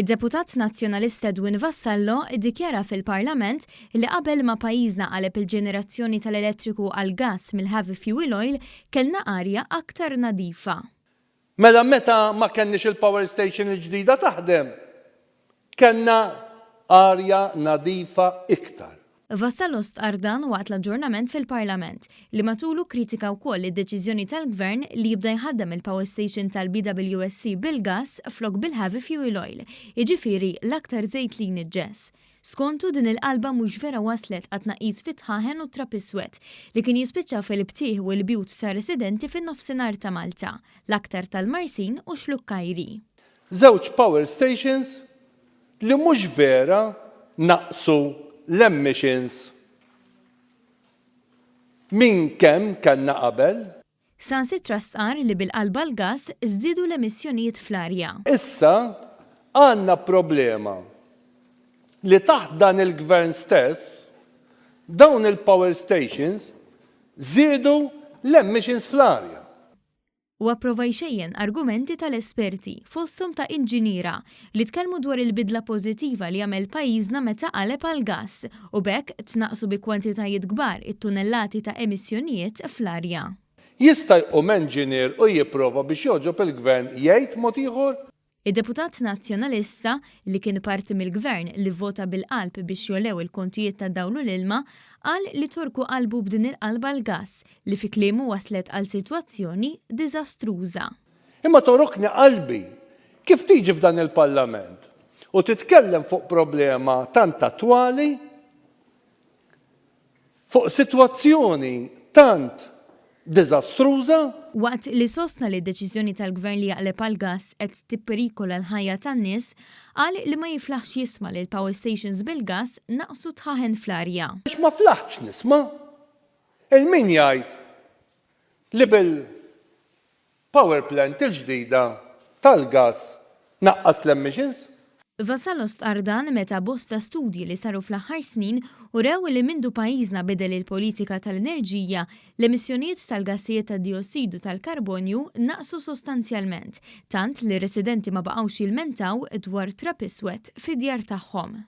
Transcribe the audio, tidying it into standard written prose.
Id-deputat Nazzjonalista Edwin Vassallo iddikjara fil-Parlament li qabel ma pajjiżna qaleb il-ġenerazzjoni tal-elettriku għall-gass mill-heavy fuel oil kellna arja aktar nadifa. Mela meta ma kellniex il-power station il-ġdida taħdem, kellna arja nadifa iktar. Vassallo stqarr dan waqt l-aġġornament fil-Parlament, li matulu kkritika wkoll id-deċiżjoni tal-Gvern li jibda jħaddem il-power station tal-BWSC bil-gass flok bil-heavy fuel oil, jiġifieri l-aktar żejt li jniġġes. Skontu din il-qalba mhux vera wasslet għat-tnaqqis fit-dħaħen u t-trab iswed, li kien jispiċċa fil-btieħ u l-bjut tar-residenti fin-Nofsinhar ta' Malta, l-aktar tal-Marsin u Xlukkajri. Żewġ power stations li mhux vera naqqsu l-emissions minn kemm kellna qabel. Sansitra stqarr li bil-qalba l-gass żdiedu l-emissjonijiet fl-arja. Issa għandna problema li taħt dan il-Gvern stess dawn il-power stations żiedu l-emissions fl-arja. Huwa pprova jxejjen argumenti tal-esperti, fosthom ta' inġiniera, li tkellmu dwar il-bidla pożittiva li għamel pajjiżna meta qaleb għall-gass u b'hekk tnaqqsu bi kwantitajiet kbar it-tunnellati ta' emissjonijiet fl-arja. Jista' jqum enġinier u jipprova biex jogħġob il-Gvern jgħid mod ieħor? Id-deputat Nazzjonalista, li kien parti mill-Gvern li vvota bil-qalb biex jogħlew il-kontijiet tad-dawl u l-ilma, qal li torku qalbu b'din il-qalba l-gass, li fi kliemu wasslet għal sitwazzjoni diżastruża. Imma torokni qalbi kif tiġi f'dan il-Parlament u titkellem fuq problema tant attwali, fuq sitwazzjoni tant diżastruża. Waqt li sostna li d-deċiżjoni tal-Gvern li jaqleb għall-gass qed tipperikola l-ħajja tan-nies, qal li ma jiflaħx jisma' li l-power stations bil-gass naqqsu d-dħaħen fl-arja. Għax ma flaħtx nisma' 'il min jgħid li bil Power plant il-ġdida tal-gass naqqas l-emissions? Vassallo stqarr dan meta bosta studji li saru fl-aħħar snin urew li mindu pajjiżna bidel il-politika tal-enerġija, l-emissjonijiet tal-gassijiet tad-diossidu tal-karbonju naqsu sostanzjalment, tant li r-residenti ma baqgħux jilmentaw dwar trab iswed fid-djar tagħhom.